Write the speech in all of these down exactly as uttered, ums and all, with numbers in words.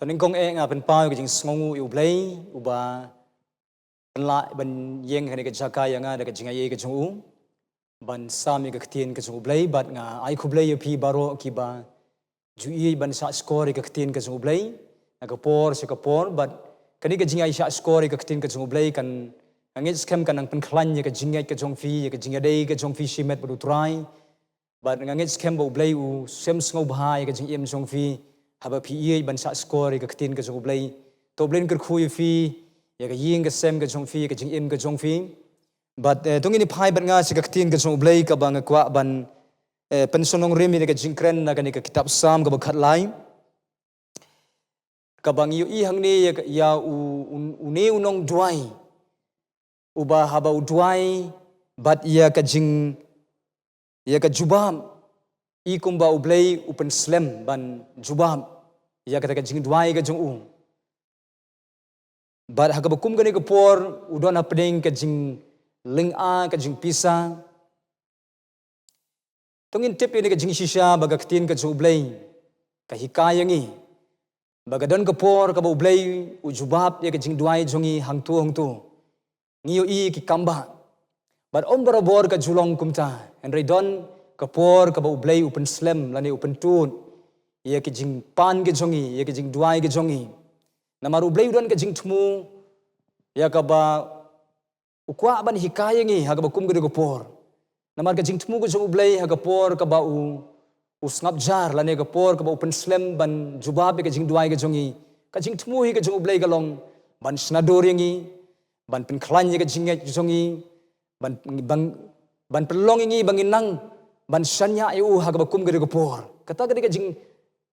Nyngkong eh nga pynpaw ïa ka jingsngewnguh ïa U Blei, uba pynlah ban ïeng ha kane ka jaka ïa nga da ka jingaiei ka jong u, ban sam ïa ka ktien ka jong U Blei, bad nga ai khublei ïa phi baroh kiba ju ïeit ban shah shkor ïa ka ktien ka jong U Blei na ka por sha ka por. Bad kane ka jingïaishah shkor ïa ka ktien ka jong U Blei kan, nga ngeit skhem kan nang pynkhlaiñ ïa ka jingngeit ka jong phi, ïa ka jingïadei ka jong phi shimet bad U Trai. Bad nga ngeit skhem ba U Blei u shem sngewbha ïa ka jingim jong phi haba phi ïeit ban shah shkor ïa ka ktien ka jong U Blei. To U Blei un kyrkhu ïa phi, ïa ka ïing ka sem ka jong phi, ïa ka jingim ka jong phi. Bad, eh, to ngin ïa phai bad nga sha ka ktien ka jong U Blei kaba nga kwah ban, eh, pynshong nongrim ïa ka jingkren na kane ka kitab Salm kaba khatlai. Kaba ngi ïohi hangne ïa, ïa u, u, une u nongduwai, uba haba u duwai bad ïa ka jing, ïa ka jubab, i kumba U Blei u pynslem ban jubab ïa kata ka jingduwai ka jong u. Bad ha kaba kum kane ka por u don hapdeng ka jinglynga, ka jingpisa. To ngin tip ïa kane ka jingshisha ba ka ktien ka jong U Blei ka hikai ïa ngi ba ka don ka por kaba U Blei u jubab ïa ka jingduwai jong ngi hangto hangto. Ngi ïohi ki kambah. Bad ym barabor ka ju long kumta. Hynrei don ka por kaba U Blei u pynslem lane u pyntud ïa ka jingpan ka jong ngi, ïa ka jingduwai ka jong ngi. Namar U Blei u don ka jingthmu ïa kaba u kwah ban hikai ïa ngi ha kaba kum kane ka por. Namar ka jingthmu ka jong U Blei ha ka por kaba u, u sngap jar lane ka por kaba u pynslem ban jubab ïa ka jingduwai ka jong ngi. Ka jingthmu hi ka jong U Blei ka long ban shna dur ïa ngi, ban pynkhlaiñ ïa ka jingngeit ka jong ngi, ban, ban, ban pynlong ïa ngi ba ngin nang ban shaniah ïa u ha kaba kum kane ka por. Kata ka dei ka jing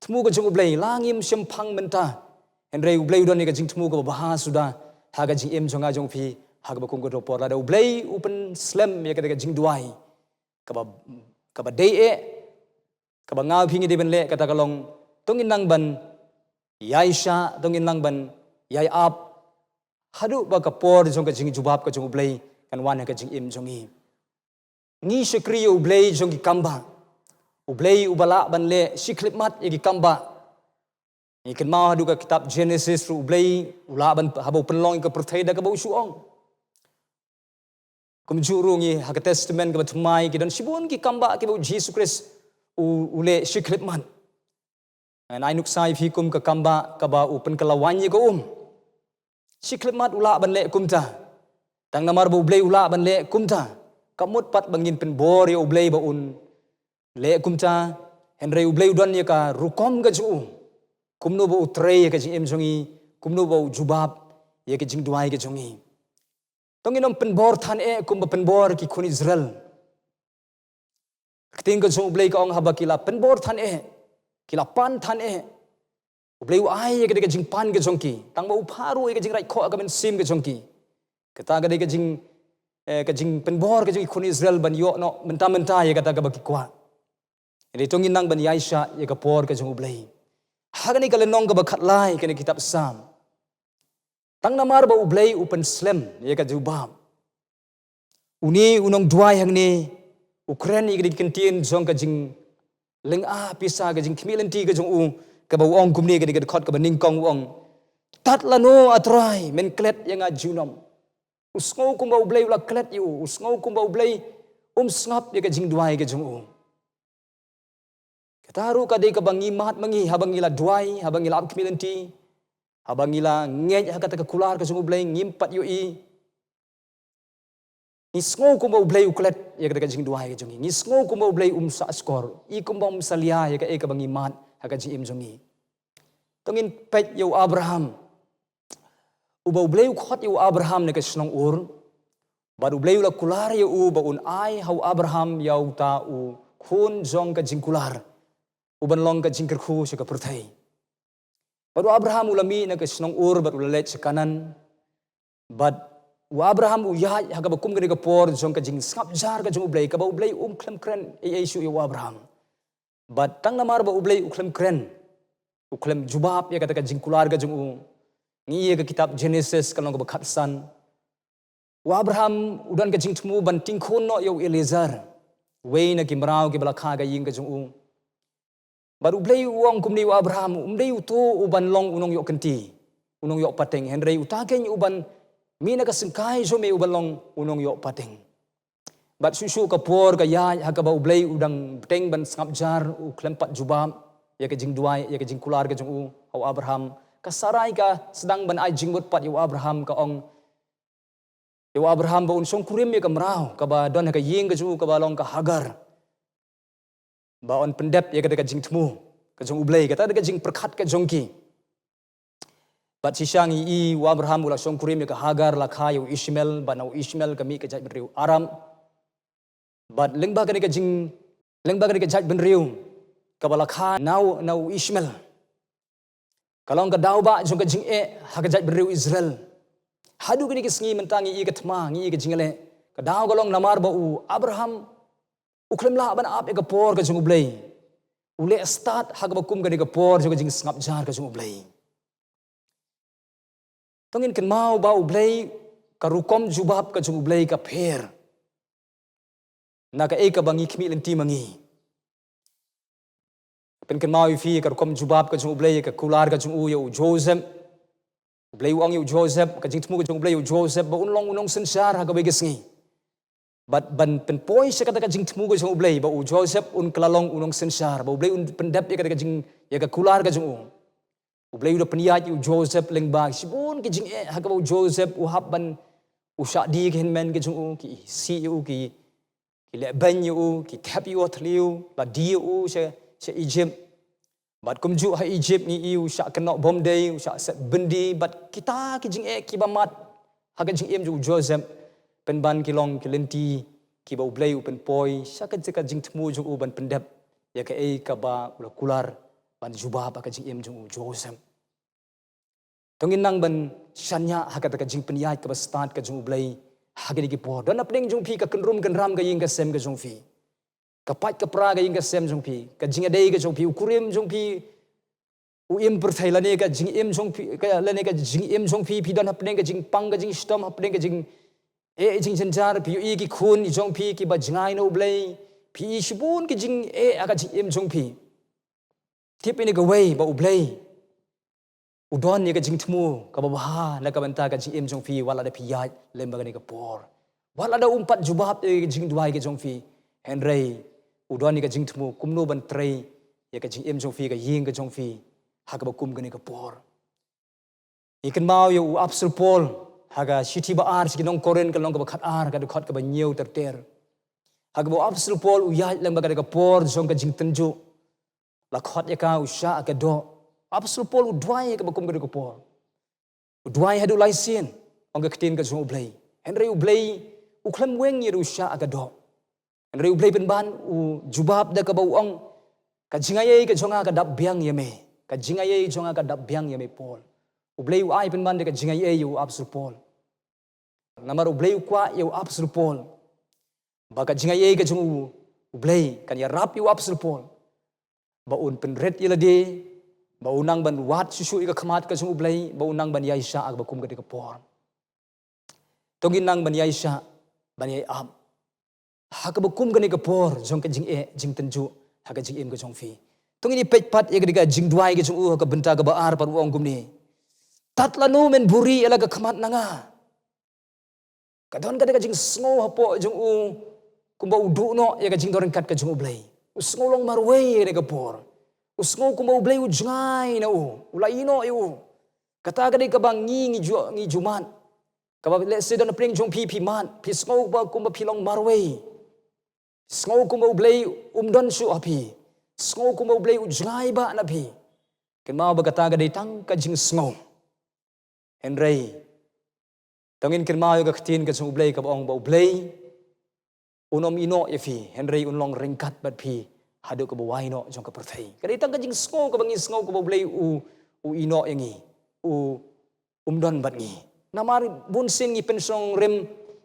thmu ka jong U Blei, la ngim shemphang mynta. Hynrei U Blei u don ïa ka jingthmu kaba bha suda ha ka jingim jong nga jong phi ha kaba kum ka por. Lada U Blei u pynslem ïa kata ka jingduwai kaba, kaba dei eh, kaba nga phi ngi dei ban leh, kata ka long to ngin nang ban ïaishah, to ngin nang ban ïai ap haduh ba ka por jong ka jingjubab ka jong U Blei kan wan ha ka jingim jong ngi. Ngi shakri ïa U Blei jong ki kambah. U Blei uba lah ban leh shi khyllipmat ïa ki kambah. Ngi kynmaw haduh ka kitab Genesis ruh U Blei u lah ban, haba u pynlong ïa ka pyrthei da kaba u shu ong. Kumjuh ruh ngi ha ka Testament kaba thymmai ki don shibun ki kambah kiba U Jisu Khrist u, u leh shi khyllipmat. Ngan ai nuksa ïa phi kum ka kambah kaba u pynkylla waiñ ïa ka um. Shi khyllipmat u lah ban leh kumta. Tang namar ba U Blei u lah ban leh kumta, ka mut pat ba ngin pynbor ïa U Blei ba un leh kumta. Hynrei U Blei u don ïa ka rukom ka jong u, kumno ba u trei ïa ka jingim jong ngi, kumno ba u jubab ïa ka jingduwai ka jong ngi. To ngin ym pynbor than eh kumba pynbor ki khun Israel. Ka ktien ka jong U Blei ka ong haba ki la pynbor than eh, ki la pan than eh, U Blei u ai ïa ka dei ka jingpan ka jong ki, tang ba u phah ruh ïa ka jingraikhoh ka mynsiem ka jong ki. Kata ka dei ka jing, eh, ka jingpynbor ka jong ki khun Israel ban ïoh noh mynta mynta ïa kata kaba ki kwah. Hynrei to ngin nang ban ïaishah ïa ka por ka jong U Blei. Ha kane ka lynnong kaba khatlai kane kitab Salm. Tang namar ba U Blei u pynslem ïa ka jubab, une u nongduwai hangne u kren ïa ka dei ka ktien jong ka jinglynga pisa, ka jingkhmih lynti ka jong u, kaba u ong kumne, ka dei ka dkhot kaba nyngkong u ong, tad lano A Trai men klet ïa nga junom. U sngew kumba U Blei u la klet ïa u, u sngew kumba U Blei um sngap ïa ka jingduwai ka jong u. Kata ruh ka dei kaba ngi mad ma ngi, haba ngi la duwai, haba ngi la ap khmih lynti, haba ngi la ngeit ha kata ka kular ka jong U Blei, ngim pat ïohi. Ngi sngew kumba U Blei u klet ïa kata ka jingduwai ka jong ngi. Ngi sngew kumba U Blei um sah skor, i kumba um salia ïa kaei kaba ngi mad ha ka jingim jong ngi. To ngin peit ïa u Abraham. Uba U Blei u khot ïa u Abraham na ka shnong Ur. Bad U Blei u la kular ïa u ba un ai ha u Abraham ïa uta u khun jong ka jingkular, uban long ka jingkyrkhu sha ka pyrthei. Bad u Abraham u la mih na ka shnong Ur bad u la leit sha Kanaan. Bad u Abraham u ïaid ha kaba kum kane ka por jong ka jingsngap jar ka jong U Blei, kaba U Blei um khlem kren ei ei shuh ïa u Abraham. Bad tang namar ba U Blei u khlem kren, u khlem jubab ïa kata ka jingkular ka jong u, ngi ïa ka kitab Genesis ka lynnong kaba khatsan. U Abraham u don ka jingthmu ban tyngkhun noh ïa u Eliezer, wei na ki mraw kiba la kha ka ïing ka jong u. Bad U Blei u ong kumne ïa u Abraham, um dei uto uban long u nongïoh kynti, u nongïoh pateng, hynrei uta keiñ uban mih na ka syngkai jong me uban long u nongïoh pateng. Bad shuh shuh ka por ka ïaid ha kaba U Blei u dang bteng ban sngap jar, u khlem pat jubab ïa ka jingduwai, ïa ka jingkular ka jong u ha u Abraham. Ka Sarai ka sdang ban ai jingmut pat ïa u Abraham, ka ong ïa u Abraham ba un shongkurim ïa ka mraw kaba don ha ka ïing ka jong u kaba long ka Hagar, ba un pyndep ïa kata ka jingthmu ka jong U Blei, kata ka jingpyrkhat ka jong ki. Bad shisha ngi i u Abraham u la shongkurim ïa ka Hagar, la kha ïa u Ishmael, bad na u Ishmael ka mih ka jaitbynriew Aram. Bad lyngba kane ka jing, lyngba kane ka jaitbynriew kaba la kha na u, na u Ishmael, ka long ka daw ba jong ka jingeh ha ka jaitbynriew Israel. Haduh kine ki sngi mynta ngi i ka thma, ngi i ka jingeh. Ka daw ka long namar ba u Abraham u khlem lah ban ap ïa ka por ka jong U Blei. U leh stad ha kaba kum kane ka por jong ka jingsngap jar ka jong U Blei. To ngin kynmaw ba U Blei, ka rukom jubab ka jong U Blei ka pher na kaei kaba ngi khmih lynti ma ngi. Pynkynmaw ïa phi ka rukom jubab ka jong U Blei, ka kular ka jong u ïa u Joseph. U Blei u ong ïa u Joseph, ka jingthmu ka jong U Blei ïa u Joseph ba un long u nongsynshar ha kawei ka sngi. Bad ban pynpoi sha kata ka jingthmu ka jong U Blei ba u Joseph un kylla long u nongsynshar, ba U Blei un pyndep ïa kata ka jing, ïa ka kular ka jong u. U Blei u da pynïaid ïa u Joseph lyngba shibun ki jingeh ha kaba u Joseph u hap ban, u shah die ki hynmen ki jong u, ki isih ïa u, ki, ki leh beiñ ïa u, ki thep ïa u ha thliew, la die ïa u sha, sha Egypt. Bad kumjuh ha Egypt ngi i u shah kynnoh bymdei, u shah set byndi, bad kita ki jingeh kiba mad ha ka jingim jong u Joseph, pynban ki long ki lynti kiba U Blei u pynpoi sha ka, ka jingthmu jong u ban pyndep ïa kaei kaba u la kular ban jubab ha ka jingim jong u Joseph. To ngin nang ban shaniah ha kata ka jingpynïaid kaba stad ka jong U Blei ha kine ki por. Don hapdeng jong phi ka kynrum kynram ka ïing ka sem ka jong phi, ka pait ka pra ka ïing ka sem jong phi, ka jingïadei ka jong phi, u kurim jong phi u im pyrthei, lane ka jingim jong phi, ka, lane ka jingim jong phi, phi don hapdeng ka jingpang ka jingshitom, hapdeng ka jing, eh, jingjynjar, phi ïohi ki khun jong phi kiba jngai na U Blei, phi ïohi shibun ki jingeh ha ka jingim jong phi. Tip ïa kane kawei ba U Blei u don ïa ka jingthmu kaba bha na ka bynta ka jingim jong phi, wat lada phi ïaid lem bad kane ka por. Wat lada um pat jubab ïa ka jingduwai ka jong phi, hynrei u don ïa ka jingthmu kumno ban trei ïa ka jingim jong phi, ka ïing ka jong phi ha kaba kum kane ka por. Ngi kynmaw ïa u Apostol Paul ha ka shithi ba ar sha ki nong Korinth, ka lynnong kaba khatar, ka dkhot kaba hynñiew ter ter. Ha kaba u Apostol Paul u ïaid lem bad kata ka por jong ka jingtynjuh. La khot ïa ka u shah ha ka doh. Apostol Paul u duwai ha kaba kum kata ka por. U duwai haduh lai sien, ong ka ktien ka jong U Blei. Hynrei U Blei u khlem weng ïa u shah ha ka doh. Hynrei U Blei pynban u jubab da kaba u ong, ka jingaiei ka jong nga ka dap biang ïa me. Ka jingaiei jong nga ka dap biang ïa me Paul. U Blei u ai pynban da ka jingaiei ïa u Apostol Paul. Namar U Blei u kwah ïa u Apostol Paul ba ka jingaiei ka jong U Blei kan ïarap ïa u Apostol Paul ba un pynrit ïa lade, ba un nang ban wad shuh shuh ïa ka khmat ka jong U Blei, ba un nang ban ïaishah ha kaba kum kata ka por. To ngin nang ban ïaishah, ban ïai ap ha kaba kum kane ka por jong ka jingeh jingtynjuh ha ka jingim ka jong phi. To ngin ïa peit pat ïa kane ka jingduwai ka jong u ha ka bynta kaba ar, pat u ong kumne: Tad lano men buhrieh ïa la ka khmat na nga? Ka don kata ka jingsngew hapoh jong u kumba u duh noh ïa ka jingdon ryngkat ka jong U Blei. U sngew long marwei ïa kane ka por. U sngew kumba U Blei u jngai na u, u la ïehnoh ïa u. Kata ka dei kaba ngi, ngi ju, ngi ju mad. Kaba lehse don hapdeng jong phi, phi mad, phi sngew ba kumba phi long marwei. Sngew kumba U Blei um don shuh ha phi. Sngew kumba U Blei u jngai bha na phi. Kynmaw ba kata ka dei tang ka jingsngew. Hynrei to ngin kynmaw ïa ka ktien ka jong U Blei kaba ong ba U Blei un ym ïehnoh ïa phi, hynrei un long ryngkat bad phi haduh kaba wai noh jong ka pyrthei. Ka dei tang ka jingsngew kaba ngi sngew kaba U Blei u, u ïehnoh ïa ngi, u, um don bad ngi. Namar bunsien ngi pynshongrim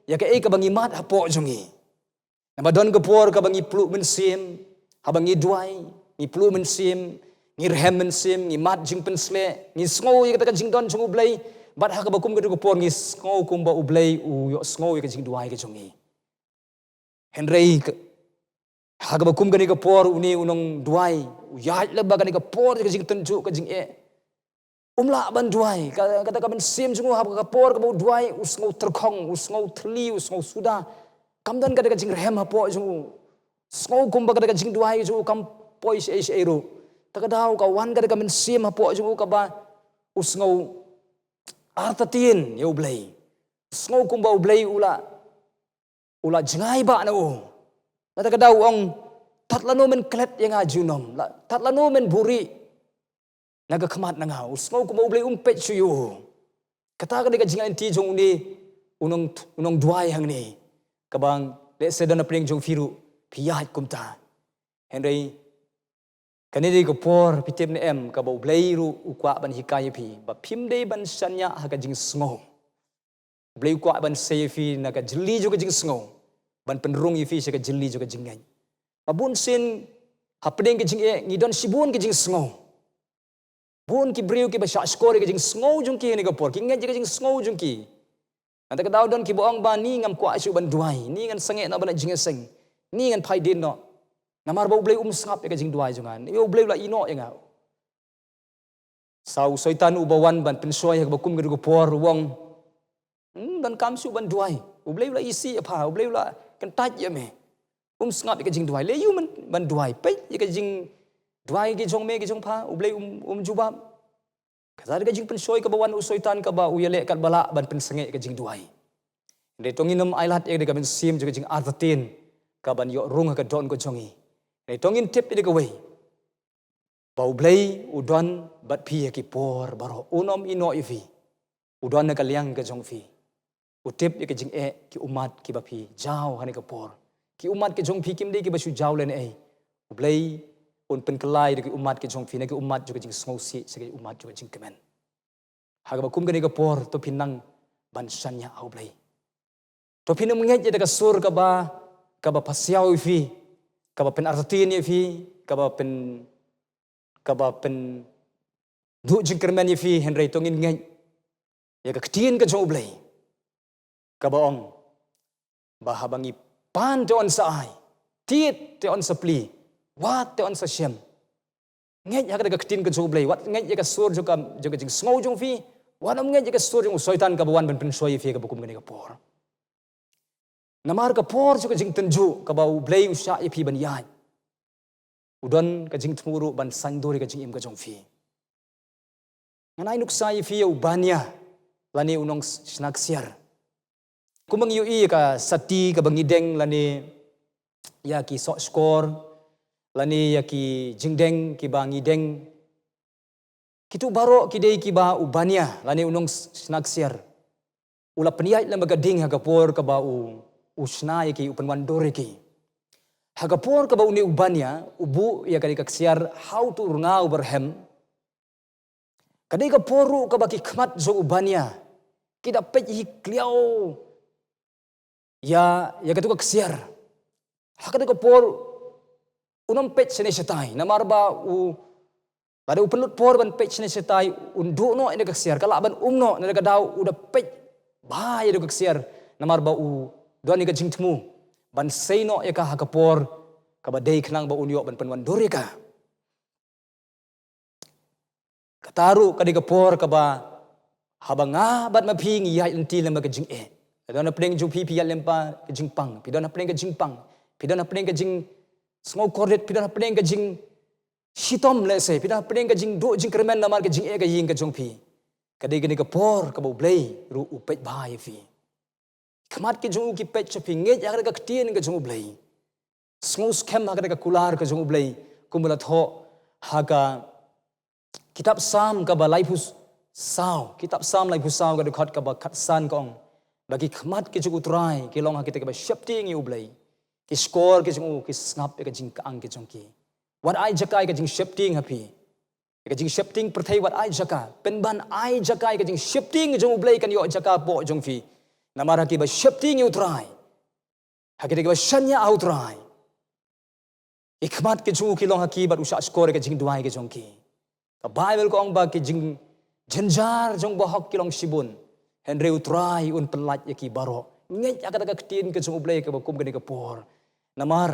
ïa kaei kaba ngi mad hapoh jong ngi. Naba don ka por kaba ngi pluh mynsiem, haba ngi duwai, ngi pluh mynsiem, ngi rhem mynsiem, ngi mad jingpynsleh, ngi sngew ïa kata ka jingdon jong U Blei, bad ha kaba kum kata ka por ngi sngew kumba U Blei u ïohsngew ïa ka jingduwai ka jong ngi. Hynrei ka, Ha kaba kum kane ka por une u nongduwai u ïaid lyngba kane ka por ka jingtynjuh ka jingeh. Um lah ban duwai, ka, kata ka mynsiem jong u ha ka por kaba u duwai u sngew tyrkhong, u sngew thylli, u sngew suda. Kam don kata ka jingrhem hapoh jong u. Sngew kumba kata ka jingduwai jong u kam poi shaei shaei ruh. Ta ka daw ka wan kata ka mynsiem hapoh jong u kaba u sngew artatien ïa U Blei. U sngew kumba U Blei u la u la jngai bah na u. Na ta ka daw u ong, tad lano men klet ïa nga junom, la tad lano men buhrieh na ka khmat na nga. U sngew kumba U Blei um peit shuh ïa u. Kata ka dei ka jingïaid lynti jong une u nong, u nongduwai hangne. Kaba lehse don na pdeng jong phi ruh phi ïaid kumta. Hynrei kane dei ka por, phi tip ne em, kaba U Blei ruh u kwah ban hikai ïa phi ba phim dei ban shaniah ha ka jingsngew. U Blei u kwah ban sei ïa phi na ka jylli jong ka jingsngew, ban pynrung ïa phi sha ka jylli jong ka jingngeit. Ba bun sien hapdeng ka jingeh ngi don shibun ka jingsngew. Bun ki briew kiba shahshkor ïa ka jingsngew jong ki ha kane ka por, ki ngeit ïa ka jingsngew jong ki. Na ta ka daw don kiba ong ba ni ngam kwah shuh ban duwai, ni ngan sangeh noh ban leit jingïaseng, ni ngan phai dien noh. Namar ba U Blei um sngap ïa ka jingduwai jong nga, ni U Blei u la ïeh noh ïa nga. Sa u Soitan uba wan ban pynshoi ha kaba kum kane ka por u ong, hmm, donkam shuh ban duwai. U Blei u la isih ïa pha, U Blei u la kyntait ïa me. Um sngap ïa ka jingduwai. Leh aïu men ban duwai? Peit ïa ka jingduwai ki jong me ki jong pha, U Blei um, um jubab. Kata ka dei ka jingpynshoi kaba wan u Soitan kaba u ïaleh katba lah ban pynsangeh ïa ka jingduwai. Hynrei to ngin ym ailad ïa ka mynsiem jong ka jingartatien kaban ïoh rung ha ka dohnud ka jong ngi. Hynrei to ngin tip ïa kawei, ba U Blei u don bad phi ha ki por baroh, un ym ïeh noh ïa phi. U don ha ka liang ka jong phi. U tip ïa ka jingeh ki ummat kiba phi jaw ha kane ka por. Ki ummat ki jong phi kim dei kiba shu jaw lehnohei. U Blei un pynkylla ïa ki ummat ki jong phi na ki ummat jong ka jingsngewsih sha ki ummat jong ka jingkmen. Ha kaba kum kane ka por to phin nang ban shaniah ha U Blei. To phin ym ngeit ïa ka sur kaba, kaba pasiaw ïa phi, kaba pynartatien ïa phi, kaba pyn, kaba pynduh jingkyrmen ïa phi, hynrei to ngin ngeit ïa ka ktien ka jong U Blei. Kaba ong ba haba ngi pan te yn sa ai, tied te yn sa plie, wad te yn sa shem. Ngeit ha kata ka ktien ka jong U Blei, wat ngeit ïa ka sur jong ka, jong ka jingsngew jong phi, wat ym ngeit ïa ka sur jong u Soitan kaba wan ban pynshoi ïa phi ha kaba kum kane ka por. Namar ka por jong ka jingtynjuh kaba U Blei u shah ïa phi ban ïaid, u don ka jingthmu ruh ban saiñdur ïa ka jingim ka jong phi. Ngan ai nuksa ïa phi ïa u bania lane u nongshna ksiar. Kumba ngi ïohi ïa ka sati kaba ngi deng lane ïa ki sohskor lane ïa ki jingdeng kiba ngi deng, kito baroh ki dei kiba u bania lane u nongshna ksiar u la pynïaid lem bad ka ding ha ka por kaba u, u shna ïa ki, u pynwandur ïa ki. Ha ka por kaba une u bania u buh ïa kane ka ksiar ha uto u rnga uba rhem, ka dei ka por ruh kaba ki khmat jong u bania ki da peit hi kliaw ïa, ïa kato ka ksiar. Ha kato ka por un ym peit shane shatai namar ba u, lada u pynlut por ban peit shane shatai un duh noh ïa ka ksiar, ka lah ban um noh. Na kata ka daw u da peit bha ïa ka ksiar namar ba u don ïa ka jingthmu ban sei noh ïa ka ha ka por kaba dei khnang ba un ïoh ban pynwandur ïa ka. Kata ruh ka dei ka por kaba haba nga bad ma phi ngi ïaid lynti lem bad ka jingeh. Phi don hapdeng jong phi, phi ïaid lem bad ka jingpang, phi don hapdeng ka jingpang, phi don hapdeng ka jingsngew kordit, phi don hapdeng ka jingshitom lehse, phi don hapdeng ka jingduh jingkyrmen namar ka jingeh ka ïing ka jong phi. Ka dei kane ka por kaba U Blei ruh u peit bha ïa phi. Khmat ki jong u ki peit sha phi, ngeit ïa kata ka ktien ka jong U Blei. Sngew skhem ha kata ka kular ka jong U Blei kumba la thoh ha ka kitab Salm kaba laiphew saw, kitab Salm laiphew saw ka dkhot kaba khatsan ka ong ba ki khmat ki jong U Trai ki long ha kita kiba sheptieng ïa U Blei. Ki shkor ki jong u ki sngap ïa ka jingkyang ki jong ki. Wat ai jaka ïa ka jingsheptieng ha phi. Ïa ka jingsheptieng pyrthei wat ai jaka. Pynban ai jaka ïa ka jingsheptieng jong U Blei kan ïoh jaka hapoh jong phi. Namar ha kiba sheptieng ïa U Trai, ha kita kiba shaniah ha U Trai, ki khmat ki jong u ki long ha ki bad u shahshkor ïa ka jingduwai ka jong ki. Ka Baibl ka ong ba ki jingjynjar jong u bahok ki long shibun, hynrei U Trai un pyllait ïa ki baroh. Ngeit ïa kata ka ktien ka jong U Blei kaba kum kane ka por. Namar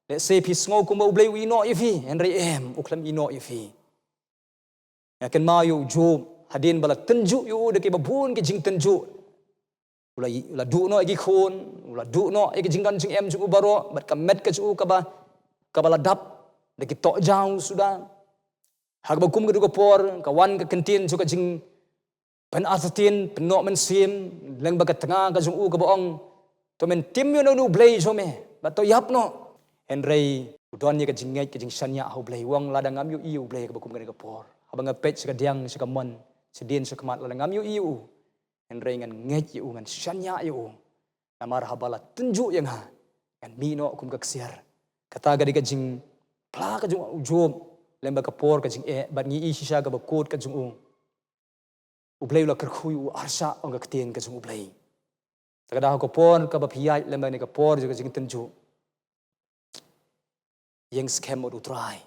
Lehse phi sngew kumba U Blei u ïehnoh ïa phi, hynrei em, u khlem ïehnoh ïa phi. Nga kynmaw ïa u Job, hadien ba la tynjuh ïa u da kiba bun ki jingtynjuh. U la, u la duh noh ïa ki khun, u la duh noh ïa ki jingdon jingem jong u baroh, bad ka met ka jong u kaba, kaba la dap da ki tohjaw suda. Ha kaba kum kaduh ka por, ka wan ka kyntien jong ka jing pynartatien, pynnoh mynsiem, lyngba ka tnga ka jong u kaba ong, to men tim ïa uno uno u blei jong me, bad to ïap noh. Hynrei u don ïa ka jingngeit, ka jingshaniah ha U Blei, u ong lada ngam ïohi ïa U Blei, kaba kum kane ka por, haba nga peit sha ka diang, sha ka mon, shadien sha khmat, lada ngam ïohi ïa u, hynrei ngan ngeit ïa u, ngan shaniah ïa u. Namar haba la tynjuh ïa nga, ngan mih noh kum ka ksiar. Kata ka dei ka jingphla ka jong u Job lyngba ka por ka jingeh, bad ngi ïohi shisha kaba kut ka jong u. U Blei u la kyrkhu ïa u arshah, ong ka ktien ka jong U Blei. Te ka dei ha ka por kaba phi ïaid lyngba kane ka por jong ka jingtynjuh, ïeng skhem bad U Trai.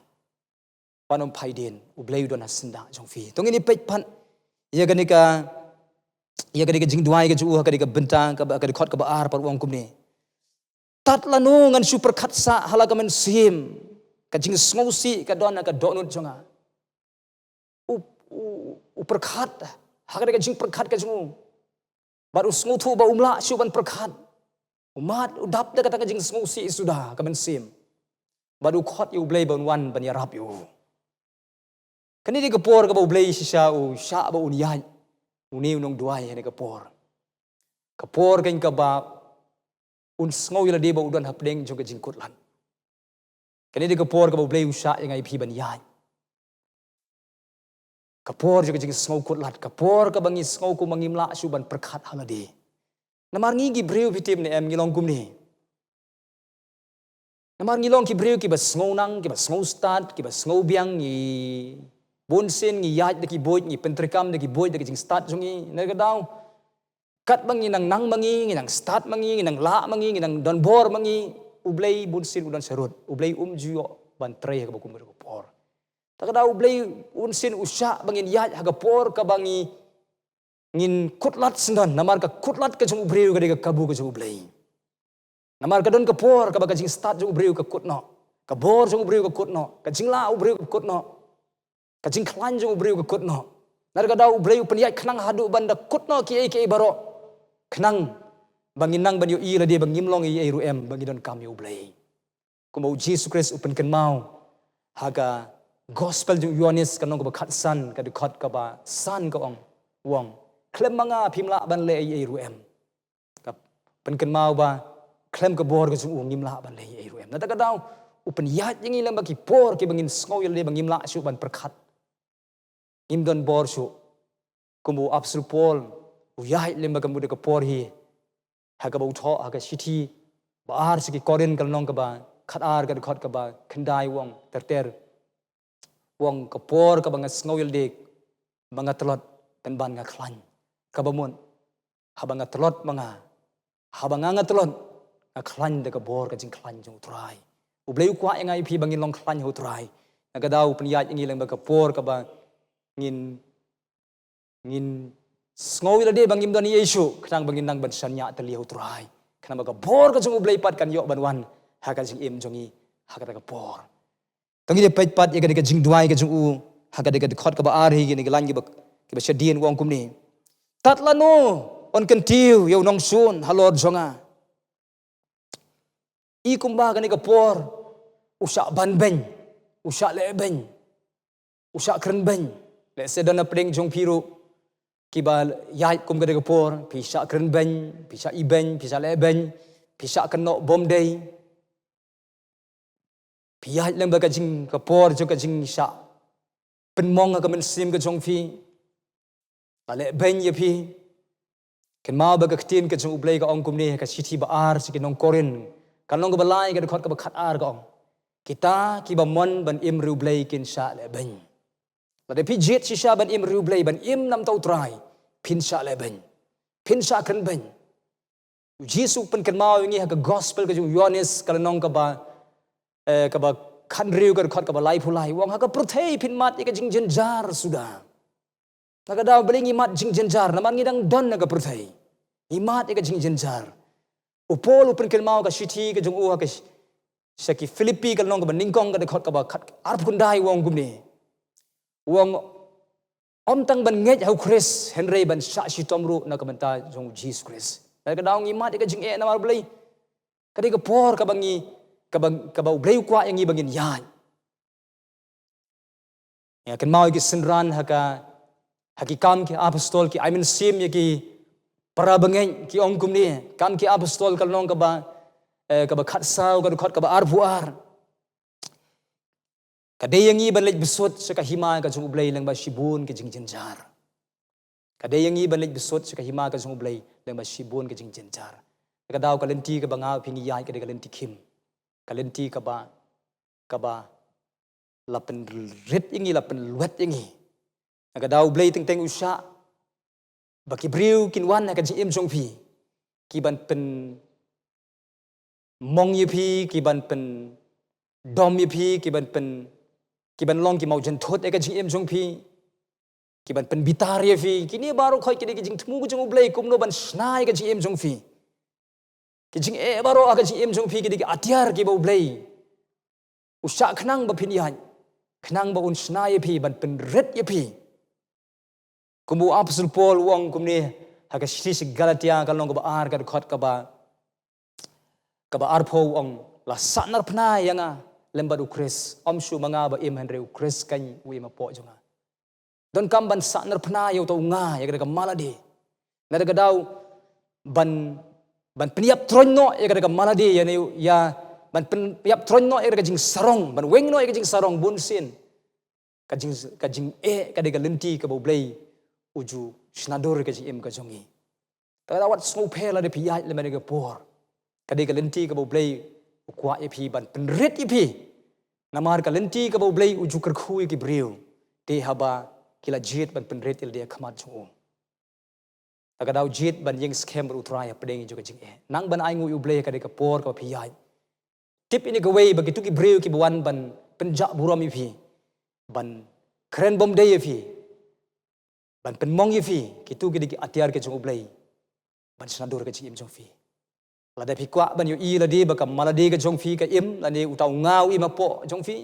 Pan ym phai dien, U Blei u don ha syndah jong phi. To ngin ïa peit pat ïa kane ka, ïa kane ka jingduwai ka jong u ha kane ka bynta kaba, ka dkhot kaba ar pat, u ong kumne. Tad lano ngan shu pyrkhat sah ha la ka mynsiem, ka jingsngewsih ka don ha ka dohnud jong nga. U, u, u pyrkhat ha kata ka jingpyrkhat ka jong u. Bad u sngewthuh ba um lah shuh ban pyrkhat. U mad u dap da kata ka jingsngewsih suda ka mynsiem. Bad u khot ïa U Blei ban wan ban ïarap ïa u. Kane dei ka por kaba U Blei shisha u shah ba un ïaid, une u nongduwai, ha kane ka por. Ka por kane kaba un sngew ïa lade ba u don hapdeng jong ka jingkutlad. Kane dei ka por kaba U Blei u shah ïa nga ïa phi ban ïaid. Ka por jong ka jingsngew kutlad, ka por kaba ngi sngew kumba ngim lah shuh ban pyrkhat ha lade. Namar ngi ki briew, phi tip ne em, ngi long kumne. Namar ngi long ki briew kiba sngew nang, kiba sngew stad, kiba sngew biang, ngi bunsien ngi ïaid da ki buit, ngi pyntreikam da ki buit, da ki jingstad jong ngi. Na ka daw katba ngi nang nang ma ngi, ngi nang stad ma ngi, ngi nang lah ma ngi, ngi nang don bor ma ngi, U Blei bunsien u don sharud. U Blei um ju ïoh ban trei ha kaba kum ka por. Te ka daw U Blei bunsien u shah ba ngin ïaid ha ka por kaba ngi, ngin kutlad syndon, namar ka kutlad ka jong u briew ka dei ka kabu ka jong U Blei. Namar ka don ka por kaba ka jingstad jong u briew ka kut noh, ka bor jong u briew ka kut noh, ka jinglah u briew ka kut noh, ka jingkhlaiñ jong u briew ka kut noh. Na ka daw U Blei u pynïaid khnang haduh ban da kut noh kiei kiei baroh, khnang ba ngin nang ban ïohi ïa lade ba ngim long ei ei ruh em, ba ngi donkam ïa U Blei. Kumba U Jisu Khrist u pynkynmaw ha ka Gospel jong u Ïoannis, ka lynnong kaba khatsan, ka dkhot kaba san, ka ong, u ong, khlem ma nga phim lah ban leh ei ei ruh em. Ka pynkynmaw ba khlem ka bor ka jong u ngim lah ban leh ei ei ruh em. Na kata ka daw u pynïaid ïa ngi lyngba ki por kiba ngin sngew ïa lade ba ngim lah shuh ban pyrkhat, ngim don bor shuh. Kumba u Apostol Paul u ïaid lyngba ka mut ka por hi, ha kaba u thoh ha ka shithi ba ar sha ki Korinth, ka lynnong kaba khatar, ka dkhot kaba khyndai, u ong ter ter, u ong, ka por kaba nga sngew ïa lade ba nga tlot, pynban nga khlaiñ. Kaba mut, haba nga tlot ma nga, haba nga nga tlot, nga khlaiñ da ka bor ka jingkhlaiñ jong U Trai. U Blei u kwah ïa nga ïa phi ba ngin long khlaiñ ha U Trai. Na ka daw u pynïaid ïa ngi lyngba ka por kaba ngin, ngin sngew ïa lade ba ngim don ei ei shuh, khnang ba ngin nang ban shaniah tylli ha U Trai, khnang ba ka bor ka jong U Blei pat kan ïoh ban wan ha ka jingim jong ngi ha kata ka por. To ngin ïa peit pat ïa kata ka jingduwai ka jong u ha kata ka dkhot kaba ar hi, kine ki lain kiba, kiba shadien, u ong kumne. Tad lano yn kyntiew ïa u nongshun halor jong nga? I kumba kane ka por u shah ban beiñ, u shah leh beiñ, u shah kren beiñ. Lehse don na pdeng jong phi ruh kiba ïaid kum kane ka por, phi shah kren beiñ, phi shah ibeiñ, phi shah leh beiñ, phi shah kynnoh bymdei. Phi ïaid lyngba ka jing, ka por jong ka jingshah pynmong ha ka mynsiem ka jong phi. La leh beiñ ïa phi. Kynmaw ba ka ktien ka jong U Blei ka ong kumne ha ka shithi ba ar sha ki nong Korinth, ka lynnong kaba lai, ka dkhot kaba khatar, ka ong, kita kiba mon ban im ri U Blei kin shah leh beiñ. Lada phi jied shisha ban im ri U Blei, ban im namar U Trai, phin shah leh beiñ, phin shah kren beiñ. U Jisu u pynkynmaw ïa ngi ha ka Gospel ka jong u Ïoannis, ka lynnong kaba, eh, kaba khathynriew, ka dkhot kaba laiphew lai, u ong, ha ka pyrthei phin mad ïa ka jingjynjar suda. Na ka daw balei ngi mad jingjynjar? Namar ngi dang don ha ka pyrthei, ngi mad ïa ka jingjynjar. U Paul u pynkynmaw ha ka shithi ka jong u, ha ka sh-, sha ki Philippi ka lynnong kaba nyngkong ka dkhot kaba khat arphew khyndai u ong kumne. U ong, ym tang ban ngeit ha u Khrist hynrei ban shah shitom ruh na ka bynta jong u Jisu Khrist. Na kata ka daw ngi mad ïa ka jingeh namar U Blei. Ka dei ka por kaba ngi, kaba, kaba U Blei u kwah ïa ngi ba ngin ïaid. Ïa kynmaw ïa ki synran ha ka, ha ki Kam ki Apostol ki ai mynsiem ïa ki para bangeit, ki ong kumne, Kam ki Apostol ka lynnong kaba, eh, kaba khatsaw, ka dkhot kaba arphew ar. Ka dei ïa ngi ban leit bsut sha ka hima ka jong U Blei lyngba shibun ki jingjynjar. Ka dei ïa ngi ban leit bsut sha ka hima ka jong U Blei lyngba shibun ki jingjynjar. Ka daw ka lynti kaba nga phi ngi ïaid ka dei ka lynti khim. Ka lynti kaba, kaba la pynrit ïa ngi, la pynlwet ïa ngi. Na ka daw U Blei teng teng u shah ba ki briew kin wan ha ka jingim jong phi, ki ban pynmong ïa phi, ki ban pyndom ïa phi, ki ban pyn, ki ban long ki mawjynthut ha ka jingim jong phi, ki ban pynbitar ïa phi. Kine baroh khoit ki dei ki jingthmu ka jong U Blei kumno ban shna ïa ka jingim jong phi. Ki jingeh baroh ha ka jingim jong phi ki dei ki atiar kiba U Blei u shah khnang ba phin ïaid, khnang ba un shna ïa phi, ban pynrit ïa phi. Kumba u Apostol Paul u ong kumne ha ka shithi sha ki Galatia ka lynnong kaba ar ka dkhot kaba, kaba arphew u ong, la sahnarphna ïa nga lem bad u Khrist, ym shuh ma nga ba im hynrei u Khrist kan u im hapoh jong nga. Donkam ban sahnarphna ïa uta u nga, ïa kata ka malade. Na kata ka daw ban, ban pynïap troiñ noh ïa kata ka malade, ïa ne, ïa ban pynïap troiñ noh ïa kata ka jingsarong, ban weng noh ïa ka jingsarong bunsien. Ka jing, ka jingeh ka dei ka lynti kaba U Blei u ju shna dur ka jingim ka jong ngi. Te ka daw wat sngewpher lada phi ïaid lem bad ka por. Ka dei ka lynti kaba U Blei u kwah ïa phi ban pynrit ïa phi. Namar ka lynti kaba U Blei u ju kyrkhu ïa ki briew, te haba ki la jied ban pynrit ïa lade ha khmat jong u. Te ka daw jied ban ïeng skhem bad U Trai hapdeng jong ka jingeh. Nang ban ainguh ïa U Blei ha ka dei ka por kaba phi ïaid. Tip ïa kane kawei, ba kito ki briew kiba wan ban pynjah burom ïa phi, ban kren bymdei ïa phi, ban pynmong ïa phi, kito ki dei ki atiar ki jong U Blei ban shna dur ka jingim jong phi. Lada phi kwah ban ïohi lade ba ka malade ka jong phi ka im, lane uta u nga u im hapoh jong phi,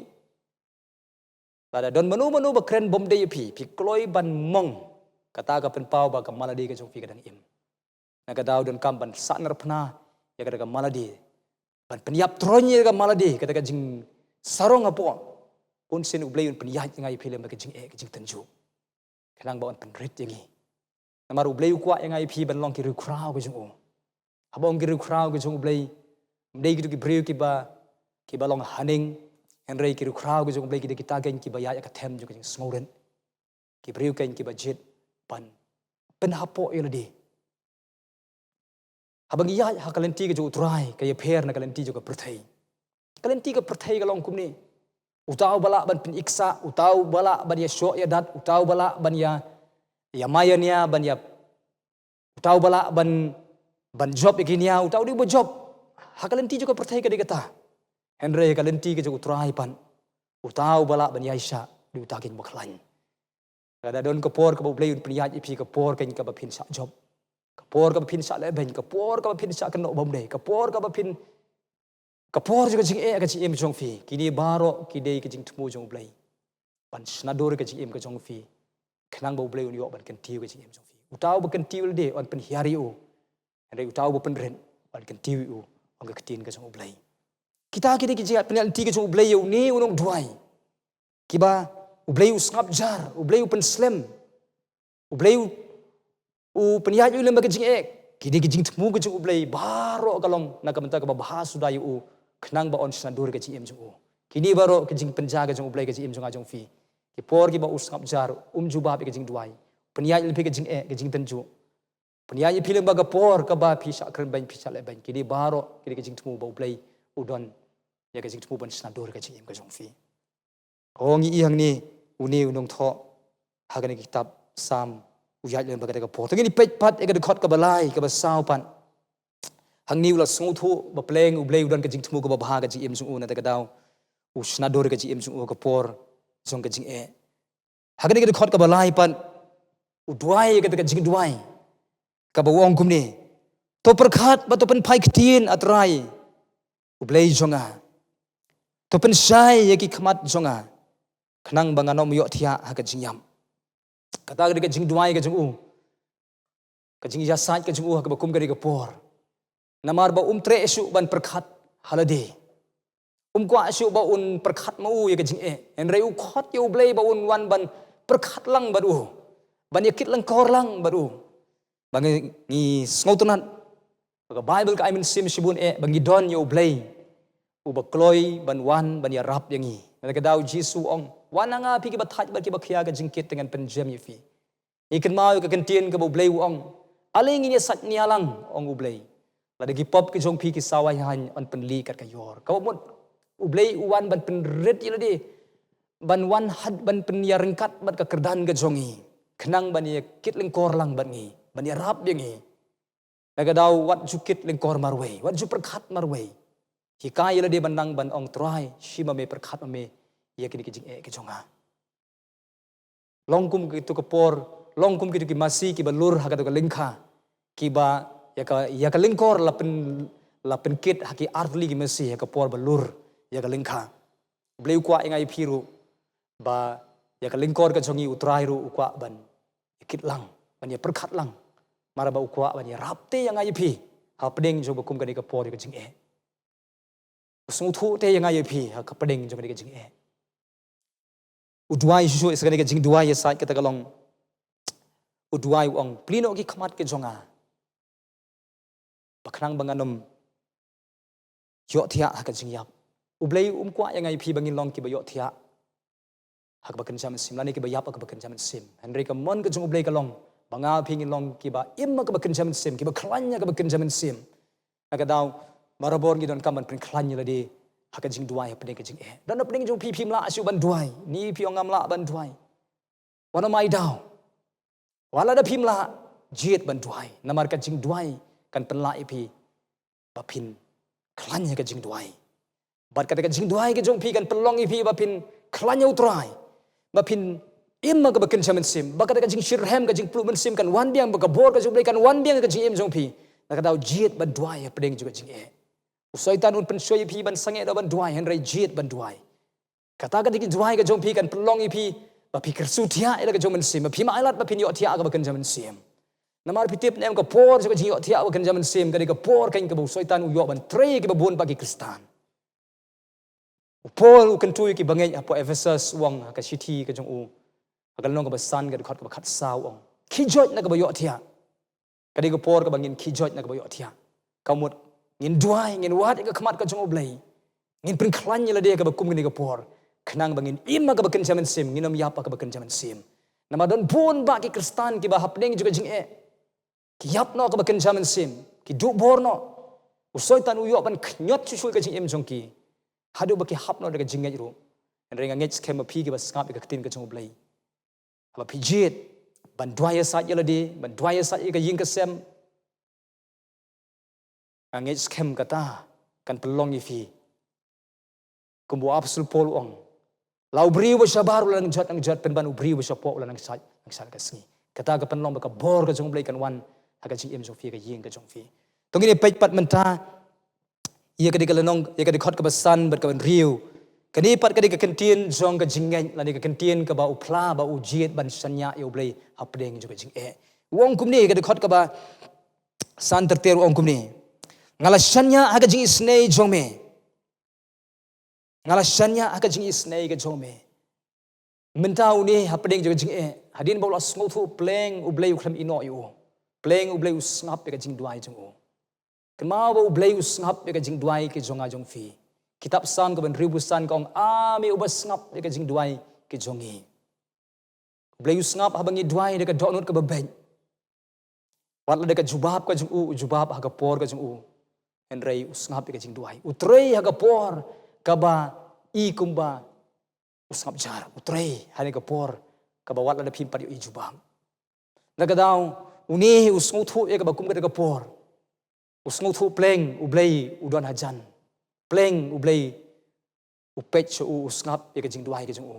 lada don mano mano ba kren bymdei ïa phi, phi kloi ban mong, kata ka pynpaw ba ka malade ka jong phi ka dang im. Na ka daw donkam ban sahnarphna ïa kata ka malade, ban pynïap troiñ ïa ka malade, kata ka jingsarong hapoh. Bunsien U Blei un pynïaid nga ïa phi lem bad ka jingeh, ka jingtynjuh, khnang ba un pynrit ïa ngi. Namar U Blei u kwah ïa nga ïa phi ban long ki riewkhraw ka jong u. Haba ong ki riewkhraw ka jong U Blei, ym dei kito ki briew kiba, kiba long haneng, hynrei ki riewkhraw ka jong U Blei ki dei kita kein kiba ïaid ha ka them jong ka jingsngewrit. Ki briew kein kiba jied ban pynhapoh ïa lade. Haba ngi ïaid ha ka lynti ka jong U Trai, ka ïapher na ka lynti jong ka pyrthei. Ka lynti ka pyrthei ka long kumne. Uta uba lah ban pyniksah, uta uba lah ban ïashoh ïadat, uta uba lah ban ïa, ïa mai ïa nia, ban ïa, uta uba lah ban, ban jop ïa ki nia, uta u dei uba jop. Ha ka lynti jong ka pyrthei ka dei kata. Hynrei ha ka lynti ka jong U Trai pat, uta uba lah ban ïaishah, dei uta kein uba khlaiñ. Lada don ka por kaba U Blei un pynïaid ïa phi, ka por kein kaba phin shah jop, ka por kaba phin shah lehbeiñ, ka por kaba phin shah kynnoh bymdei, ka por kaba phin, ka por jong ka jingeh ka jingim jong phi. Kine baroh ki dei ka jingthmu jong U Blei ban shna dur ka jingim ka jong phi, khnang ba U Blei un ïoh ban kyntiew ka jingim jong phi. Uta uba kyntiew lade un pynhiar ïa u, hynrei uta uba pynrit un kyntiew ïa u, ong ka ktien ka jong U Blei. Kita ki dei ki jingïaid pynïaid lynti ka jong U Blei ïa une u nongduwai. Kiba U Blei u sngap jar, U Blei u pynslem, U Blei u, u pynïaid ïa u lem bad ka jingeh. Ki dei ki jingthmu ka jong U Blei, baroh ka long na ka bynta kaba bha suda ïa u, khnang ba un shna dur ka jingim jong u. Kine baroh ki jingpynja ka jong U Blei ka jingim jong nga jong phi. Ki por kiba u sngap jar, um jubab ïa ka jingduwai, pynïaid lem phi ka jingeh, ka jingtynjuh. Pynïaid ïa phi lem bad ka por kaba phi shah kren beiñ, phi shah leh beiñ. Kine baroh ki dei ki jingthmu ba U Blei u don ïa ka jingthmu ban shna dur ka jingim ka jong phi. Ong ïa hangne une u nongthoh ha kane ka kitab Salm, u ïaid lem bad kata ka por. Te ngin ïa peit pat ïa ka dkhot kaba lai, kaba saw pat. Hangne u la sngewthuh ba pleng U Blei u don ka jingthmu kaba bha ka jingim jong u, na kata ka daw u shna dur ka jingim jong u ha ka por jong ka jingeh. Ha kane ka dkhot kaba lai pat, u duwai kata ka jingduwai kaba u ong kumne: To pyrkhat bad to pynphai ktien, A Trai U Blei jong nga. To pynshai ïa ki khmat jong nga, khnang ba ngan ym ïohthiah ha ka jingïap. Kata ka dei ka jingduwai ka jong u, ka jingïasaid ka jong u ha kaba kum ka dei ka por. Namar ba um treh shuh ban pyrkhat ha lade. Um kwah shuh ba un pyrkhat ma u ïa ka jingeh. Hynrei u khot ïa U Blei ba un wan ban pyrkhat lang bad u, ban ïa kit lyngkor lang bad u. Ba ngi, ngi sngewtynnat ba ka Baibl ka ai mynsiem shibun eh ba ngi don ïa U Blei uba kloi ban wan ban ïarap ïa ngi. Na ka daw Jisu u ong, wan ha nga phi kiba thait bad kiba khia ka jingkit, te ngan pynjem ïa phi. Ngi kynmaw ïa ka kyntien kaba U Blei u ong, ale ngin ïasaid nia lang, ong U Blei. Lada ki pop ki jong phi ki saw haiñ haiñ, yn pynlieh kat ka ïor. Kaba mut U Blei u wan ban pynrit ïa lade, ban wan ha, ban pynïaryngkat bad ka kyrdan ka jong ngi, khnang ban ïa kit lyngkor lang bad ngi, ban ïarap ïa ngi. Na ka daw wat ju kit lyngkor marwei, wat ju pyrkhat marwei. Hikai ïa lade ban nang ban ong, Trai, shim ma me, pyrkhat ma me ïa kine ki jingeh ki jong nga. Long kum kito ki por, long kum kito ki masi kiba lur ha kato ka lyngkha, kiba ïa ka, ïa ka lyngkor la pyn, la pynkit ha ki artylli ki masi ha ka por ba lur ïa ka lyngkha. U Blei u kwah ïa nga ïa phi ruh ba ïa ka lyngkor ka jong ngi, U Trai ruh u kwah ban ïa kit lang, ban ïa pyrkhat lang. Namar ba u kwah ban ïarap te ïa nga ïa phi hapdeng jong ba kum kane ka por ïa ka jingeh. U sngewthuh te ïa nga ïa phi hapdeng jong kane ka jingeh. U duwai shuh shuh, sa kane ka jingduwai ïasaid kata ka long, u duwai u ong, plie noh ki khmat ki jong nga, ba khnang ba ngan ym ïohthiah ha ka jingïap. U Blei um kwah ïa nga ïa phi ba ngin long kiba ïohthiah ha kaba kynja mynsiem, lane kiba ïap ha kaba kynja mynsiem. Hynrei ka mon ka jong U Blei ka long ba nga phi ngin long kiba im ha kaba kynja mynsiem, kiba khlaiñ ha kaba kynja mynsiem. Na ka daw, barabor ngi donkam ban pynkhlaiñ ïa lade ha ka jingduwai hapdeng ka jingeh. Don hapdeng jong phi phim lah shuh ban duwai, ni phi ong ngam lah ban duwai. Wat nym ai daw. Wat lada phim lah, jied ban duwai. Namar ka jingduwai kan pynlah ïa phi ba phin khlaiñ ha ka jingduwai. Bad kata ka jingduwai ka jong phi kan pynlong ïa phi ba phin khlaiñ ha U Trai, ba phin im ha kaba kynja mynsiem, ba kata ka jingshitrhem, ka jingpluh mynsiem kan wan biang, ba ka bor ka jong U Blei kan wan biang ha ka jingim jong phi. Na ka daw jied ban duwai hapdeng jong ka jingeh. U Soitan un pynshoi ïa phi ban sangeh da ban duwai, hynrei jied ban duwai. Kata ka dei ka duwai ka jong phi kan pynlong ïa phi ba phi kyrsu thiah ïa la ka jong mynsiem, ba phim ailad ba phin ïohthiah ha kaba kynja mynsiem. Namar phi tip ne em, ka por jong ka jingïohthiah ha kaba kynja mynsiem ka dei ka por keiñ kaba u Soitan u ïoh ban trei ïa kiba bun bad ki Khristan. U Paul u kyntu ïa ki bangeit hapoh Ephesus, u ong ha ka shithi ka jong u, ha ka lynnong kaba san, ka dkhot kaba khatsaw, u ong, khie joit na kaba ïohthiah. Ka dei ka por kaba ngin khie joit na kaba ïohthiah. Ka mut ngin duwai, ngin wad ïa ka khmat ka jong U Blei, ngin pynkhlaiñ ïa lade ha kaba kum kane ka por, khnang ba ngin im ha kaba kynja mynsiem, ngin ym ïap ha kaba kynja mynsiem. Namar don bun bad ki Khristan kiba hapdeng jong ka jingeh ki ïap noh ha kaba kynja mynsiem, ki duh bor noh. U Soitan u ïoh ban khñiot shuh shuh ïa ka jingim jong ki haduh ba ki hap noh da ka jingngeit ruh. Hynrei nga ngeit skhem ba phi kiba sngap ïa ka ktien ka jong U Blei, haba phi jied ban duwai ïasaid ïa lade, ban duwai ïasaid ïa ka ïing ka sem, nga ngeit skhem kata kan pynlong ïa phi, kumba u Apostol Paul u ong, la u briew ba shabar u la nang jot nang jot, pynban u briew ba shapoh u la nang shait nang shait ka sngi. Kata ka pynlong ba ka bor ka jong U Blei kan wan ha ka jingim jong phi, ka ïing ka jong phi. To ngin ïa peit pat mynta ïa ka dei ka lynnong, ïa ka dei ka dkhot kaba san bad kaba hynriew. Kane pat ka dei ka kyntien jong ka jingngeit, lane ka kyntien kaba u phla ba u jied ban shaniah ïa U Blei hapdeng jong ka jingeh. U ong kumne, ka dei ka dkhot kaba san ter ter, u ong kumne, nga la shaniah ha ka jingisynei jong me. Nga la shaniah ha ka jingisynei ka jong me. Mynta une hapdeng jong ka jingeh, hadien ba u la sngewthuh pleng U Blei u khlem ïehnoh ïa u, pleng U Blei u sngap ïa ka jingduwai jong u. Kynmaw ba U Blei u sngap ïa ka jingduwai ka jong nga jong phi. Kitab Salm kaba hynriewphew san ka ong, A me uba sngap ïa ka jingduwai ka jong ngi. U Blei u sngap haba ngi duwai da ka dohnud kaba beit. Wat la da ka jubab ka jong u, u jubab ha ka por ka jong u, hynrei u sngap ïa ka jingduwai. U trei ha ka por kaba i kumba u sngap jar. U trei ha kane ka por kaba wat la da phim pat ïohi jubab. Na ka daw, une u sngewthuh ïa kaba kum kata ka por. U sngewthuh pleng U Blei u don hajan. Pleng U Blei u peit sha u, u sngap ïa ka jingduwai ka jong u.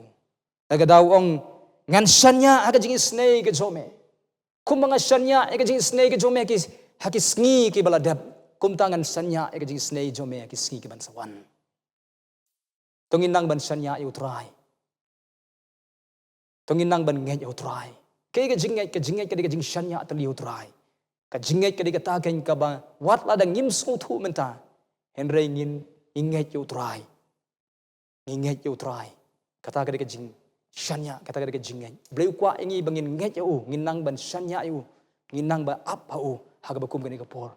Na ka daw u ong, ngan shaniah ha ka jingisynei ka jong me. Kumba nga shaniah ïa ka jingisynei ka jong me ha ki, ha ki sngi kiba la dep, kumta ngan shaniah ïa ka jingisynei jong me ha ki sngi ki ban sa wan. To ngin nang ban shaniah ïa u Trai. To ngin nang ban ngeit ïa u Trai. Kaei ka jingngeit? Ka jingngeit ka dei ka jingshaniah tylli ïa u Trai. Ka jingngeit ka dei kata keiñ kaba wat lada ngim sngewthuh mynta, hynrei ngin, ngin ngeit ïa u Trai. Ngin ngeit ïa u Trai. Kata ka dei ka jingshaniah, kata ka dei ka jingngeit. U Blei u kwah ïa ngi ba ngin ngeit ïa u, ngin nang ban shaniah ïa u, ngin nang ban ap ha u ha kaba kum kane ka por.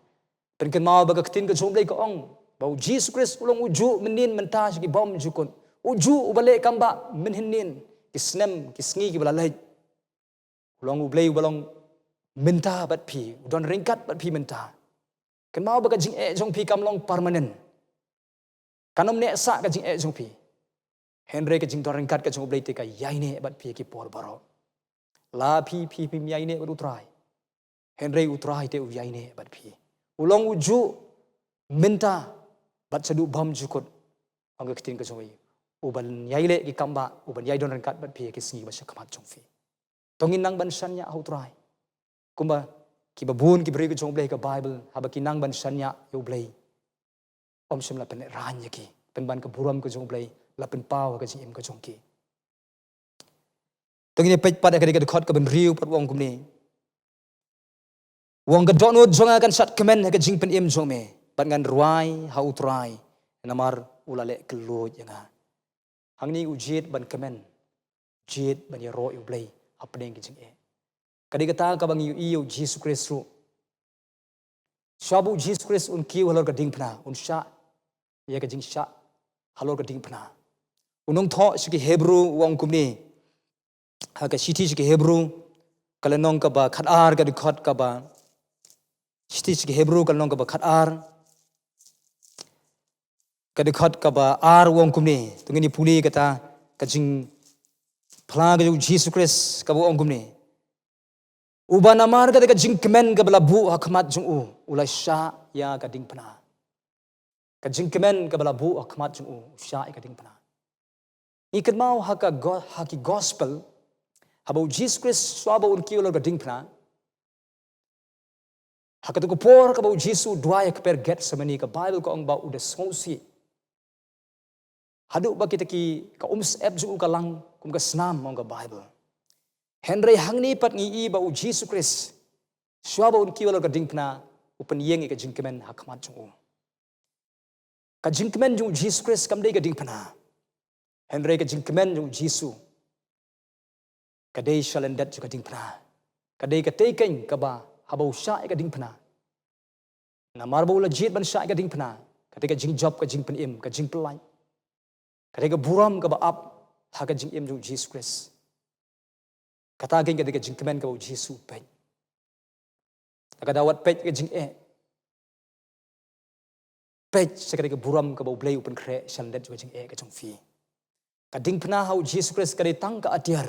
Pynkynmaw ba ka ktien ka jong u Blei ka ong ba u Jisu Khrist u long ujuh mynnin, mynta, sha ki bymjukut. Ujuh, uba leh kam ba mynhynnin, ki snem, ki sngi kiba la leit. U long u Blei uba long mynta bad phi, u don ryngkat bad phi mynta. Kynmaw ba ka jingeh jong phi kam long permanent. Kan ym neh sah ka jingeh jong phi. Hynrei ka jingdon ryngkat ka jong u Blei te ka ïaineh bad phi ha ki por baroh. La phi, phi, phim ïaineh bad u Trai, hynrei u Trai te u ïaineh bad phi. U long ujuh mynta bad shaduh bymjukut. Ong ka ktien ka jong u, uban ïai leh ki kam ba, uban ïai don ryngkat bad phi ha ki sngi ba sha khmat jong phi. To ngin nang ban shaniah ha u Trai. Kumba kiba bun ki briew ka jong u Blei ha ka Baibl, haba ki nang ban shaniah ïa u Blei, ym shym la pynrang ïa ki, pynban ka burom ka jong u Blei la pynpaw ha ka jingim ka jong ki. To ngin ïa peit pat ïa ka dei ka dkhot kaba hynriew pat, u ong kumne. U ong, ka dohnud jong nga kan shad kmen ha ka jingpynim jong me, bad ngan rwai ha u Trai, namar u la leh kylluid ïa nga. Hangne u jied ban kmen, jied ban ïaroh ïa u Blei hapdeng ki jingeh. Ka dei kata kaba ngi ïohi ïa u Jisu Khrist ruh. Shuwa ba u Jisu Khrist un kiew halor ka diengphna, un shah ïa ka jingshah halor ka diengphna, u nongthoh sha ki Hebru u ong kumne, ha ka shithi sha ki Hebru, ka lynnong kaba khatar, ka dkhot kaba, shithi sha ki Hebru, ka lynnong kaba khatar, ka dkhot kaba ar, u ong kumne. To ngin ïa pule kata ka jingphla ka jong u Jisu Khrist kaba u ong kumne. Uba namar kata ka jingkmen kaba la buh ha khmat jong u, u la shah ïa ka diengphna. Ka jingkmen kaba la buh ha khmat jong u, u shah ïa ka diengphna. Ngi kynmaw ha ka go-, ha ki gospel, haba u Jisu Khrist shuwa ba un kiew halor ka diengphna, ha kata ka por kaba u Jisu u duwai ha kper Gethsemane, ka Baibl ka ong ba u da sngewsih. Haduh ba kita ki, ka umsyep jong u ka lang kum ka snam, ong ka Baibl. Hynrei hangne pat ngi i ba u Jisu Khrist, shuwa ba un kiew halor ka diengphna, u pynïeng ïa ka jingkmen ha khmat jong u. Ka jingkmen jong u Jisu Khrist kam dei ka diengphna. Hynrei ka jingkmen jong u Jisu ka dei sha lyndet jong ka diengphna. Ka dei katei keiñ kaba haba u shah ïa ka diengphna, namar ba u la jied ban shah ïa ka diengphna, katei ka jingjop, ka jingpynim, ka jingpyllait, katei ka burom kaba ap ha ka jingim jong u Jisu Khrist. Kata keiñ ka dei ka jingkmen kaba u Jisu u peit. Lada ka daw wat peit ka jingeh, peit sha katei ka burom kaba u Blei u pynkhreh sha lyndet jong ka jingeh ka jong phi. Ka diengphna ha u Jisu Khrist ka dei tang ka atiar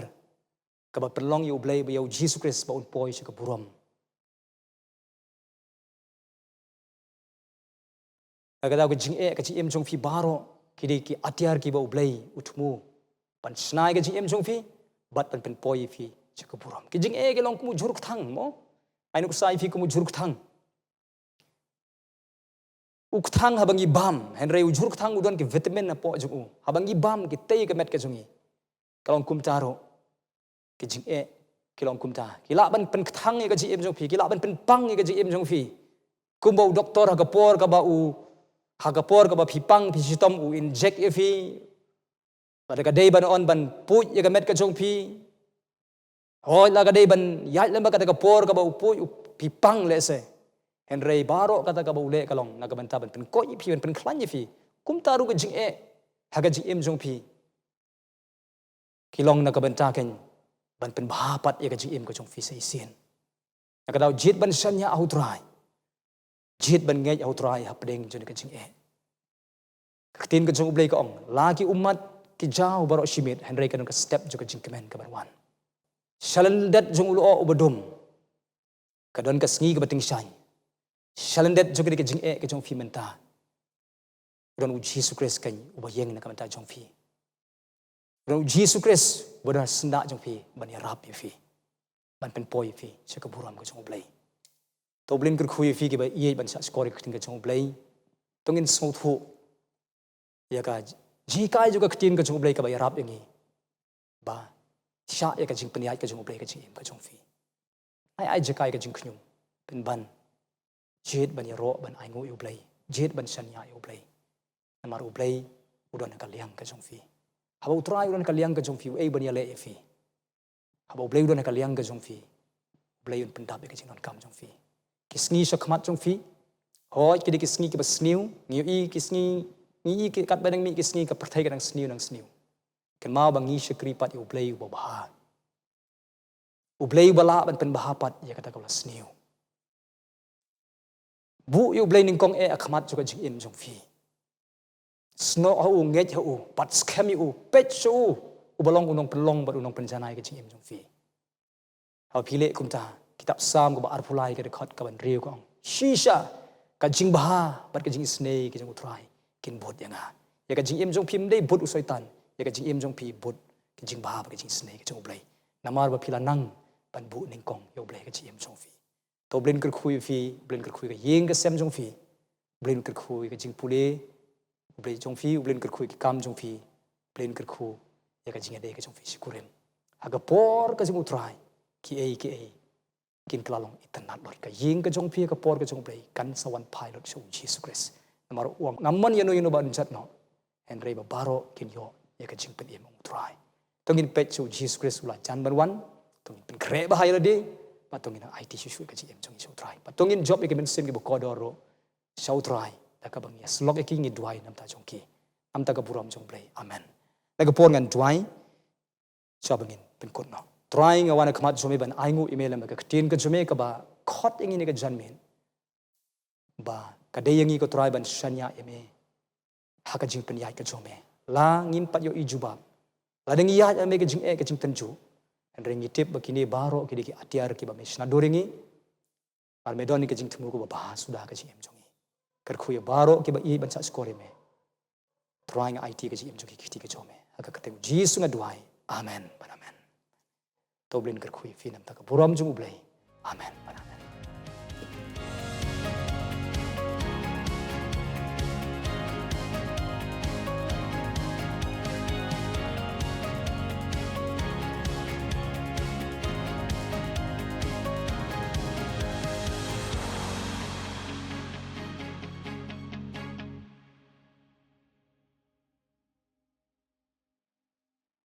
kaba pynlong ïa u Blei, ïa u Jisu Khrist ba un poi sha ka burom. Lada ka daw ka jingeh, ka jingim jong phi baroh ki dei ki atiar kiba u Blei u thmu ban shna ïa ka jingim jong phi bad ban pynpoi ïa phi sha ka burom. Ki jingeh ki long kum u jhur kthang, mo? Ai nuksa ïa phi kum u jhur kthang. U kthang haba ngi bam, hynrei u jhur kthang u don ki vitamin hapoh jong u. Haba ngi bam, ki tei ïa ka met ka jong ngi. Ka long kumta ruh ki jingeh ki long kumta. Ki lah ban pynkthang ïa ka jingim jong phi, ki lah ban pynpang ïa ka jingim jong phi. Kumba u doktor ha ka por kaba u, ha ka por kaba phi pang phi shitom u inject ïa phi. Lada ka dei ban ong ban puid ïa ka met ka jong phi, hooid, lada ka dei ban ïaid lem bad kata ka por kaba u puid u, phi pang lehse. Hynrei baroh kata kaba u leh ka long na ka bynta ban pynkoit ïa phi, ban pynkhlaiñ ïa phi. Kumta ruh ka jingeh ha ka jingim jong phi ki long na ka bynta keiñ ban pynbha pat ïa ka jingim ka jong phi sa shisien. Na ka daw jied ban shaniah ha u Trai, jied ban ngeit ha u Trai hapdeng jong ka jingeh. Ka ktien ka jong u Blei ka ong, la ki ummat ki jaw baroh shi miet, hynrei ka don ka step jong ka jingkmen ka ban wan. Sha lyndet jong u lyoh uba dum ka don ka sngi kaba tyngshaiñ. Sha lyndet jong ka dei ka jingeh ka jong phi mynta, u don u Jisu Khrist keiñ uba ïeng na ka bynta jong phi. U don u Jisu Khrist uba don ha syndah jong phi ban ïarap ïa phi, ban pynpoi ïa phi sha ka burom ka jong u Blei. To u Blei un kyrkhu ïa phi kiba ïeit ban shahshkor ïa ka ktien ka jong u Blei. To ngin sngewthuh ïa ka Jinghikai jong ka ktien ka jong U Blei kaba ïarap ïa ngi ba shah ïa ka jingpynïaid ka jong U Blei ka jingim ka jong phi. Ai, ai jaka ïa ka jingkhñium, pynban jied ban ïaroh, ban ainguh ïa U Blei, jied ban shaniah ïa U Blei. Namar U Blei u don ha ka liang ka jong phi. Haba U Trai u don ha ka liang ka jong phi, uei ban ïaleh ïa phi? Haba U Blei u don ha ka liang ka jong phi, U Blei un pyndap ïa ka jingdonkam jong phi. Ki sngi sha khmat jong phi, hooid ki dei ki sngi kiba sniew, ngi ïohi ki sngi, ngi ïohi ki katba dang mih ki sngi, ka pyrthei ka dang sniew, dang sniew. Kynmaw ba ngi shakri pat ïa U Blei uba bha. U Blei uba lah ban pynbha pat ïa kata kaba la sniew. Buh ïa U Blei nyngkong eh ha khmat jong ka jingim jong phi. Snoh ha u, ngeit ha u, bad skhem ïa u, peit sha u, uba long u nongpynlong bad u nongpynjanai ka jingim jong phi. Haba phi leh kumta, kitab Salm kaba arphew lai ka dkhot kaba hynriew ka ong, shisha ka jingbha bad ka jingisynei ka jong U Trai kin bud ïa nga. Ïa ka jingim jong phi ym dei bud u Soitan, ïa ka jingim jong phi bud ka jingbha bad ka jingisynei ka jong U Blei. Namar ba phi la nang ban buh nyngkong ïa U Blei ha ka jingim jong phi. To U Blei un kyrkhu ïa phi, U Blei un kyrkhu ïa ka ïing ka sem jong phi. U Blei un kyrkhu ïa ka jingpule, U Blei jong phi, U Blei un kyrkhu ïa ki kam jong phi, U Blei un kyrkhu ïa ka jingïadei ka jong phi shikurim. Ha ka por ka jong U Trai, kiei kiei kin kylla long itynnad lut. Ka ïing ka jong phi ha ka por ka jong U Blei kan sa wan phai lut sha U Jisu Khrist. Namar u ong, ngam mon ïano ïano ba un jot noh, hynrei ba baroh kin ïoh ïa ka jingpynim, ong U Trai. To ngin peit sha U Jisu Khrist u la jan ban wan, to ngin pynkhreh bha ïa lade, bad to ngin aiti shuh shuh ïa ka jingim jong ngi sha U Trai. Bad to ngin jop ïa ki mynsiem kiba kordor ruh sha U Trai, da kaba ngi ïasyllok ïa ki, ngi duwai na ka bynta jong ki. Na ka bynta ka burom jong U Blei. Amen. Na ka por ngan duwai, shwa ba ngin pynkut noh. Trai, nga wan ha khmat jong me ban ainguh ïa me lem bad ka ktien ka jong me kaba khot ïa ngi ha kane ka janmiet, ba ka dei ïa ngi, ko Trai, ban shaniah ïa me ha ka jingpynïaid ka jong me. La ngim pat ïohi jubab, lada ngi ïaid ha me ka jingeh ka jingtynjuh, hynrei ngi tip ba kine baroh ki dei ki atiar kiba me shna dur ïa ngi. Bad me don ïa ka jingthmu kaba bha suda ha ka jingim jong ngi. Kyrkhu ïa baroh kiba ïeit ban shahshkor ïa me. Trai, nga aiti ka jingim jong ngi ha ka kti ka jong me. Ha ka kyrteng U Jisu nga duwai. Amen bad amen. To U Blei un kyrkhu ïa phi na ka bynta ka burom jong U Blei. Amen bad amen.